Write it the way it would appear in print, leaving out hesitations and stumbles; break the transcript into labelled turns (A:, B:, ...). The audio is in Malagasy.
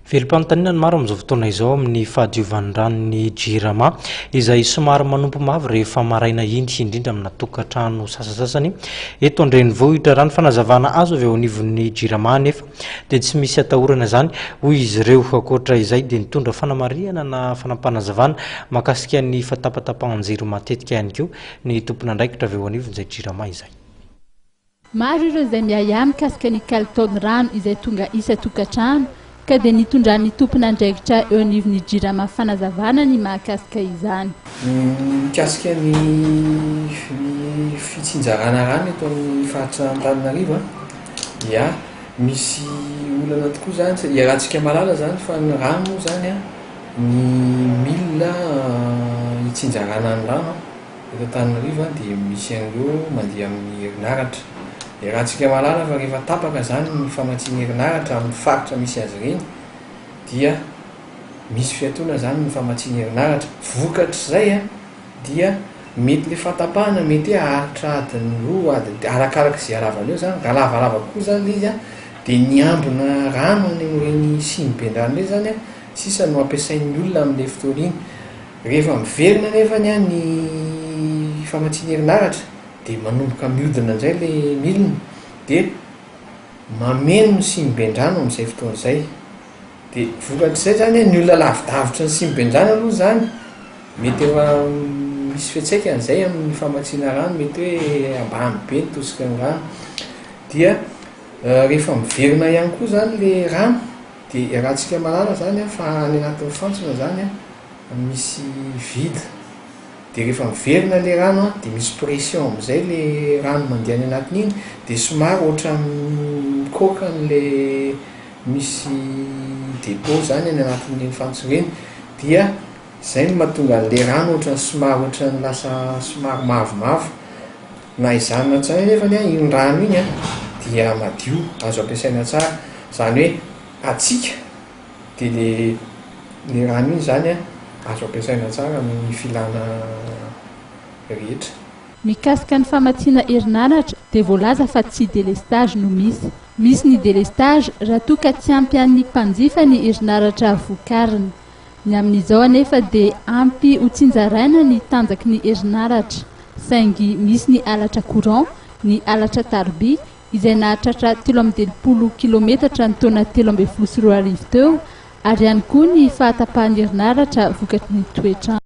A: Velom-panontaniana ny maro amin'izao fotoana izao amin'ny fahadiovan'ny ranon'ny Jirama izay somary manompo mavo rehefa maraina iny, indrindra amina tokantrano sasasasany eto an-drenivohitra. Raha ny fanazavana azo avy eo anivon'ny Jirama anefa dia tsy misy atahorana izany, hoy izy ireo. Ankoatra izay dia nitondra fanamarihana na fanampanazavana mahakasika ny fahatapatapahan-jiro matetika ihany koa ny tompon'andraikitra avy eo anivon'izay Jirama izay.
B: Maro ireo izay miahiahy mikasika ny kalitaon'ny rano izay tonga isan-tokantrano ka dia nitondran'ny tompon'andraikitra eo anivon'ny Jirama fanazavana ny mahakasika izany.
C: Mikasika ny ny fitsinjarana rano eto amin'ny faritra Antananarivo dia misy olana tokoa izany, iarahantsika mahalala izany fa ny rano moa izany ny milina hitsinjarana ny rano. Eto Antananarivo dia misy an'ireo mandeha amin'ny herinaratra. Iarahantsika mahalala fa rehefa tapaka izany ny famatsiana herinaratra amin'ny faritra misy azy ireny dia misy fiatoana izany ny famatsiana herinaratra. Vokatr'izay dia mety ilay fahatapahana mety hoe haharitra adiny roa, adiny telo, arakaraka izay halavany eo izany. Raha lavalava kokoa izany ilay izy dia ny ambina rano any amin'ireny siniben-drano ireny izany sisa no ampiasain'ny olona amin'ilay fotoana iny. Rehefa miverina anefa ny ny famatsiana herinaratra dia manomboka mihodina indray ilay milina dia mameno ny siniben-drano amin'izay fotoana izay. Dia vokatr'izay izany ny olona lavidavitry ny siniben-drano aloha izany mety efa misy fiantraikany izay amin'ny famatsiana rano, mety hoe ambany be ny tosiky ny rano. Dia rehefa miverina ihany koa izany ilay rano dia iarahantsika mahalala izany fa any anatin'ny fantsona izany misy vide de rehefa miverina le rano an de misy pression amizay le rano mandeha any anatiny iny de somary ohatran'ny mikoaka an'le misy depot zany any anatin'ireny fantsona ireny dia zay no mahatonga an'le rano ohatran'ny somary ohatran'ny lasa somary mavomavo na izany na tsy izany anefany an iny rano iny an dia madio azo ampiasaina tsara zany hoe antsika Dia le le rano iny izany an, azo ampiasaina tsara amin'ny filana rehetra.
B: Mikasika ny famatsiana herinaratra dia voalaza fa tsy délestage no misy. Misy ny délestage raha toa ka tsy ampy an'ny mpanjifa ny herinaratra vokarina. Ny amin'izao anefa dia ampy ho tsinjaraina ny tanjaky ny herinaratra. Saingy misy ny halatra courant, ny halatra tarobia, izay nahatratra 33 kilometatra ny taona 2013 teo ary ihany koa ny fahatapahan'ny herinaratra vokatry ny toetr'andro.